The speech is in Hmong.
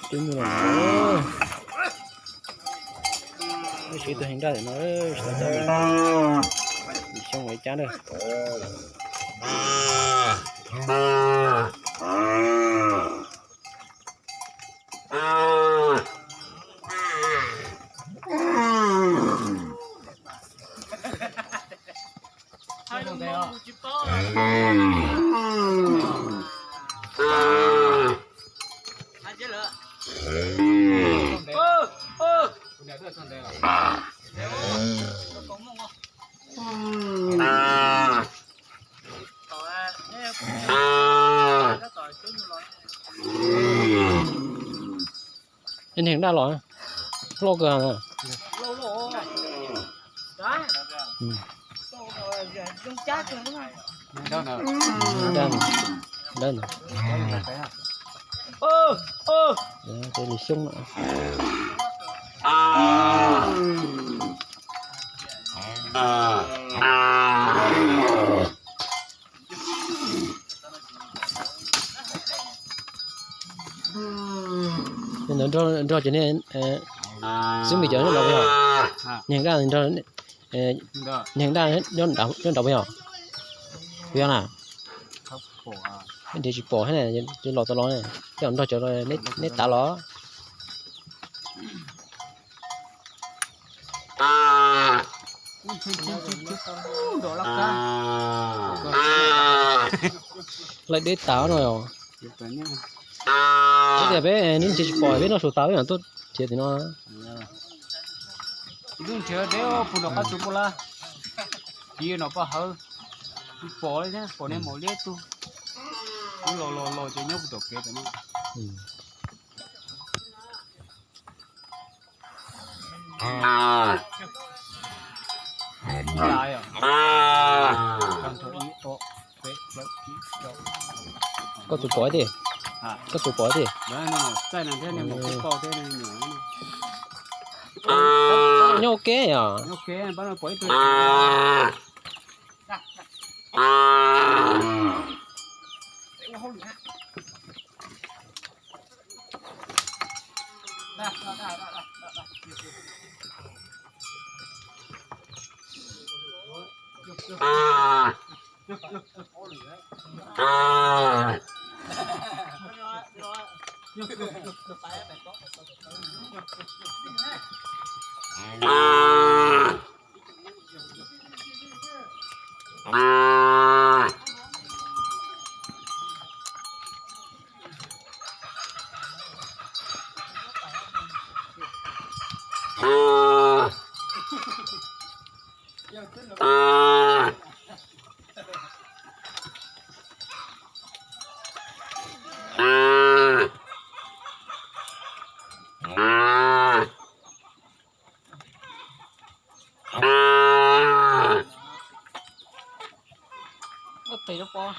Coob nyuj los, wb siv tus heev daj no, xyoo ua cab na. Heev daj los, loj kawg. Lwm xyoo no. Nrog cov niag xub npis cov nyob nraud puas yog? Niag heev daj, niag heev daj nyob nraud puas yog? Puas yog na? Nrhiav tsis pom thiab na, los tau los ne, coj nrog cov neb tav los. Laij deb tas no. Tias peb neb nrhiav tsis pom peb noj su tas peb mam tuaj nrhiav tim no. Nrhiav deb puag nram qab tsuas puag lab, tiv no paj hawv, tsis pom li thiab, pom niag maum liab tug. Wb los los los ces nyob puag tom kev tam no. Koj tus pom tiag, koj tus pom tiag. Nyob ua ke yom. Tes lub pob.